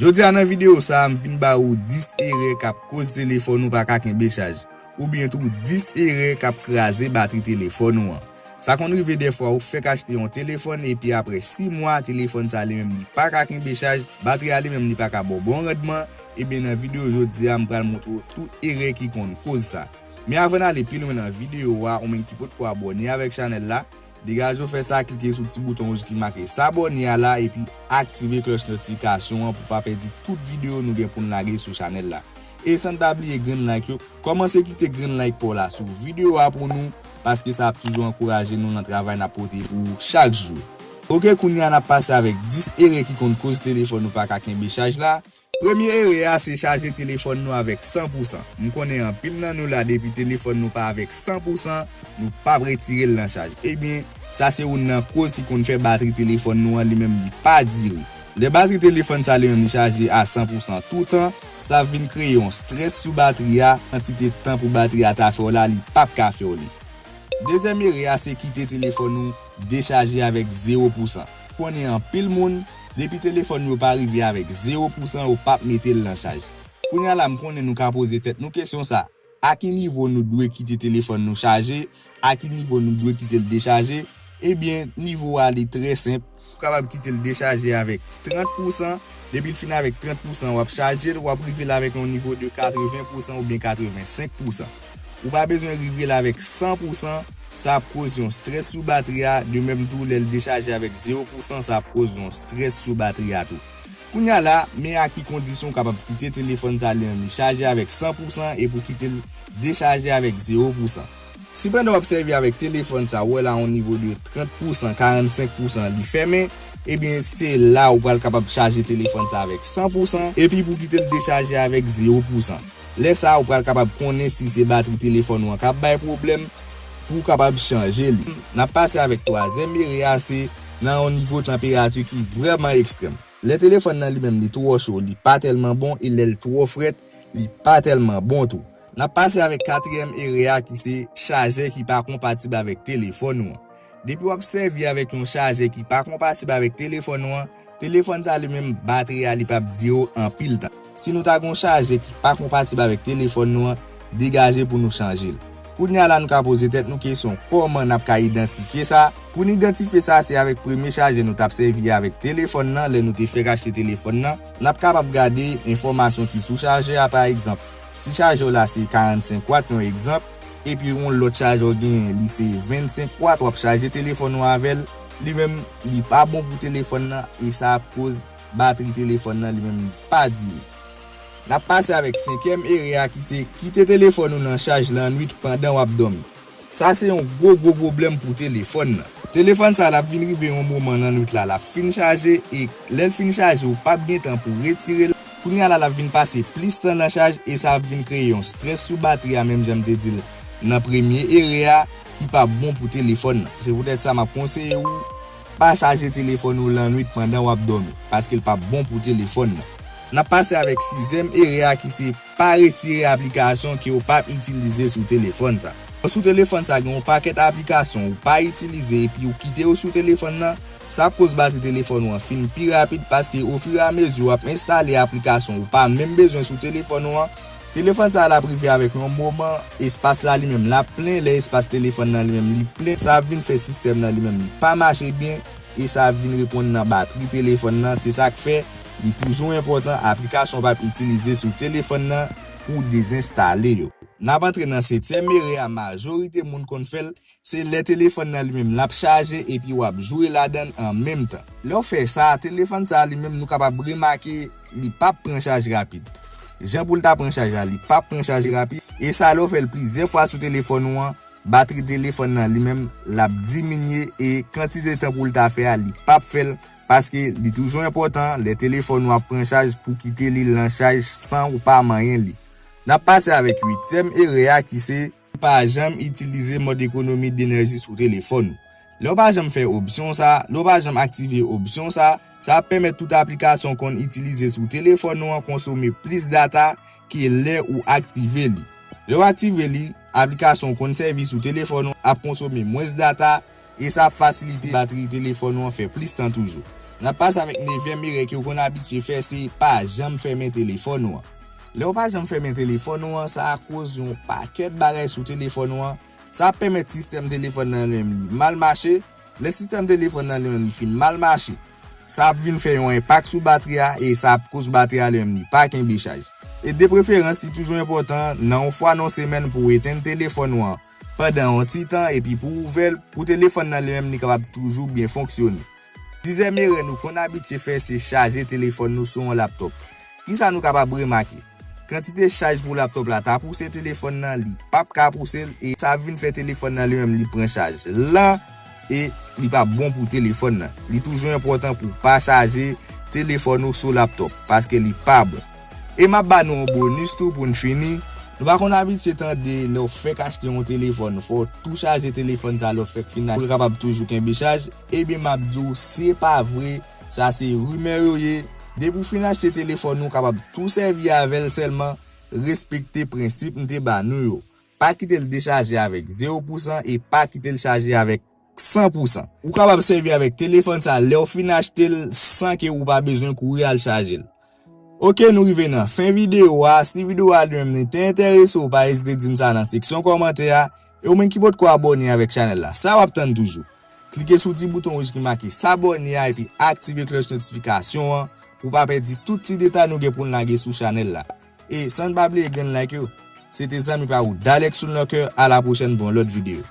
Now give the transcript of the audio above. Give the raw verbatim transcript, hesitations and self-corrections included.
Jodi a nan videyo sa a, m vin ba ou dis erè k ap koz telefòn ou pa ka kenbe chaj, oubyen tou dis erè k ap kraze batri telefòn ou an. Sa konn rive dèfwa ou fèk achte yon telefòn epi apre sis mwa telefòn sa li menm li pa ka kenbe chaj, batri a li menm li pa ka ba w bon randman, ebyen nan videyo jodi a m pral montre w tout erè ki konn koz sa. Men avan n ale pi lwen nan videyo a, ou menm ki potko abòne avèk chanèl la, degaje w fè sa, klike sou ti bouton wouj ki make s'abonner a la epi aktive klòch notifikasyon an pou w pa pèdi tout videyo nou gen pou n lage sou chanèl la. E san n pa bliye grenn like yo, kòmanse kite grenn like pa w la sou videyo a pou nou, paske sa ap toujou ankouraje nou nan travay n ap pote pou ou chak jou. Oke, kounye a n ap pase avèk dis erè ki konn koz telefòn nou pa ka kenbe chaj la. Premye erè a se chaje telefòn nou avèk san pou san. M konnen anpil nan nou la, depi telefòn nou pa avèk san pou san, nou p ap retire l nan chaj. Ebyen, sa se youn nan koz ki konn fè batri telefòn nou an li menm li pa dire. Lè batri telefòn sa li menm li chaje a san pou san toutan, sa vin kreye yon strès sou batri a, kantite tan pou batri a ta fè w la, li p ap ka fè w li. Dezyèm erè a se kite telefòn ou dechaje avèk zewo pou san. Konnen anpil moun, depi telefòn yo pa rive avèk zewo pou san, yo p ap mete l nan chaj. Kounye a la, m konnen nou ka poze tèt nou kesyon sa, a ki nivo nou dwe kite telefòn nou chaje, a ki nivo nou dwe kite l dechaje? Ebyen, nivo a li trè senp. Ou kapab kite l dechaje avèk trant pou san. Depi l fin avèk trant pou san, w ap chaje l, w ap rive l avèk yon nivo de katreven pou san oubyen katrevensenk pou san. Ou pa bezwen rive l avèk san pou san, sa ap koz yon strès sou batri a. De menm tou, lè l dechaje avèk zewo pou san, sa ap koz yon strès sou batri a tou. Kounye a la, men a ki kondisyon w kapab kite telefòn sa li menm li chaje avèk san pou san epi w kite l dechaje avèk zewo pou san. Si pandan w ap sèvi avèk telefòn sa, ou wè la yon nivo de trant pou san, karannsenk pou san li fèmen, ebyen se la ou pral kapab chaje telefòn sa avèk san pou san epi pou kite l dechaje avèk zewo pou san. Lè sa a, ou pral kapab konnen si se batri telefòn ou an k ap bay pwoblèm pou w kapab chanje li. N ap pase avèk twazyèm erè a, se nan yon nivo tanperati ki vrèman ekstrèm. Lè telefòn nan li menm li twò cho, li pa tèlman bon, e lè l twò frèt, li pa tèlman bon tou. N ap pase avèk katriyèm erè a ki se chajè ki pa konpatib avèk telefòn ou an. Depi w ap sèvi avèk yon chajè ki pa konpatib avèk telefòn ou an, telefòn sa li menm batri a li p ap dire w anpil tan. Si nou ta gen yon chajè ki pa konpatib avèk telefòn nou an, degaje pou nou chanje l. Kounye a la nou ka poze tèt nou kesyon kòman n ap ka idantifye sa. Pou n idantifye sa, se avèk premye chajè nou t ap sèvi avèk telefòn nan lè nou te fèk achte telefòn nan. N ap kapab gade enfòmasyon ki sou chajè a, pa egzanp, si chajè w la se karannsenk wat, yon egzanp, epi yon lòt chajè w genyen, li se vennsenk wat, w ap chaje telefòn ou avè l, li menm, li pa bon pou telefòn nan e sa ap koz batri telefòn nan li menm li pa dire. N ap pase avèk senkyèm erè a ki se kite telefòn ou nan chaj lannwit pandan w ap dòmi. Sa se yon gwo gwo pwoblèm pou telefòn nan. Telefòn sa l ap vin rive yon moman lannwit la l ap fin chaje e lè l fin chaje ou p ap gen tan pou retire l. Kounye a la l ap vin pase plis tan nan chaj e sa ap vin kreye yon strès sou batri a menm jan m te di l nan premye erè a ki p ap bon pou telefòn nan. Se poutèt sa m ap konseye ou pa chaje telefòn ou lannwit pandan w ap dòmi, paske l p ap bon pou telefòn nan. N ap pase avèk sizyèm erè a ki se pa retire aplikasyon ke w p ap itilize sou telefòn sa. Sou telefòn sa gen yon pakèt aplikasyon ou pa itilize epi ou kite yo sou telefòn nan, sa ap koz batri telefòn ou an fin pi rapid paske ofiramezi w ap enstale aplikasyon ou pa menm bezwen sou telefòn ou an, telefòn sa l ap rive avèk yon moman, espas la li menm l ap plen, lè espas telefòn nan li menm li plen, sa ap vin fè sistèm nan li menm li pa mache byen, e sa ap vin reponn nan batri telefòn nan, se sa k fè li toujou enpòtan aplikasyon w p ap itilize sou telefòn nan pou w dezenstale yo. N ap antre nan setyèm erè a majorite moun konn fè l, se lè telefòn nan li menm l ap chaje epi w ap jwe ladan l an menm tan. Lè w fè sa, telefòn sa a li menm nou kapab remake li p ap pran chaj rapid. Jan pou l ta pran chaj la, li p ap pran chaj rapid, e sa lè w fè l plizyè fwa sou telefòn ou an, batri telefòn nan li menm l ap diminye e kantite tan pou l ta fè a li p ap fè l, paske li toujou enpòtan lè telefòn ou ap pran chaj pou kite li nan chaj san ou pa manyen li. N ap pase avèk uityèm erè a ki se pa janm itilize mòd ekonomi denèji sou telefòn ou. Lè w pa janm fè opsyon sa, lè w pa janm aktive opsyon sa, sa ap pèmèt tout aplikasyon w konn itilize sou telefòn ou an konsome plis data ke lè ou aktive li. Lè w aktive li, aplikasyon w konn sèvi sou telefòn ou ap konsome mwens data e sa ap fasilite batri telefòn ou an fè plis tan toujou. N ap pase avèk nevyèm erè ke w konn abitye fè, se pa janm fèmen telefòn ou an. Lè w pa janm fèmen telefòn ou an, sa ap koz yon pakèt bagay sou telefòn ou an. Sa ap pèmèt sistèm telefòn nan li menm li mal mache. Lè sistèm telefòn nan li menm li fin mal mache, sa ap vin fè yon enpak sou batri a e sa ap koz batri a li menm li pa kenbe chaj. E de preferans, li toujou enpòtan nan yon fwa nan yon semèn pou w etenn telefòn ou an pandan yon ti tan epi pou w ouvè l pou telefòn nan li menm li kapab toujou byen fonksyone. Dizyèm erè nou konn abitye fè se chaje telefòn nou sou yon laptòp. Kisa nou kapab remake? Kantite chaj pou laptòp la ta pouse telefòn nan, li p ap ka pouse l e sa ap vin fè telefòn nan li menm li pran chaj lan e li pa bon pou telefòn nan. Li toujou enpòtan pou w pa chaje telefòn ou sou laptòp paske li pa bon. E m ap ba nou yon bonis tou pou n fini. Nou pa konn abitye tande lè w fèk achte yon telefòn, fò w tou chaje telefòn sa lè w fèk fin achte pou l kapab toujou kenbe chaj. Ebyen, m ap di w, se pa vre, sa se rimè yo ye. Depi w fin achte telefòn ou kapab tou sèvi avè l, sèlman respekte prensip m te ba nou yo. Pa kite l dechaje avèk zewo pousan e pa kite l chaje avèk san pousan. Ou kapab sèvi avèk telefòn sa lè w fin achte l san ke ou pa bezwen kouri al chaje l. Oke, nou rive nan fen videyo a. Si videyo a li menm li te enterese w, pa ezite di m sa nan seksyon kòmantè a. E ou menm ki potko abòne avèk chanèl la, sa w ap tann toujou? Klike sou ti bouton wouj ki make s'abonner a epi aktive klòch notifikasyon an pou w pa pèdi tout ti detay nou gen pou n lage sou chanèl la. E san n pa bliye grenn like yo. Se te zanmi pa ou Dalex Sounlocker, a la pwochèn pou yon lòt videyo.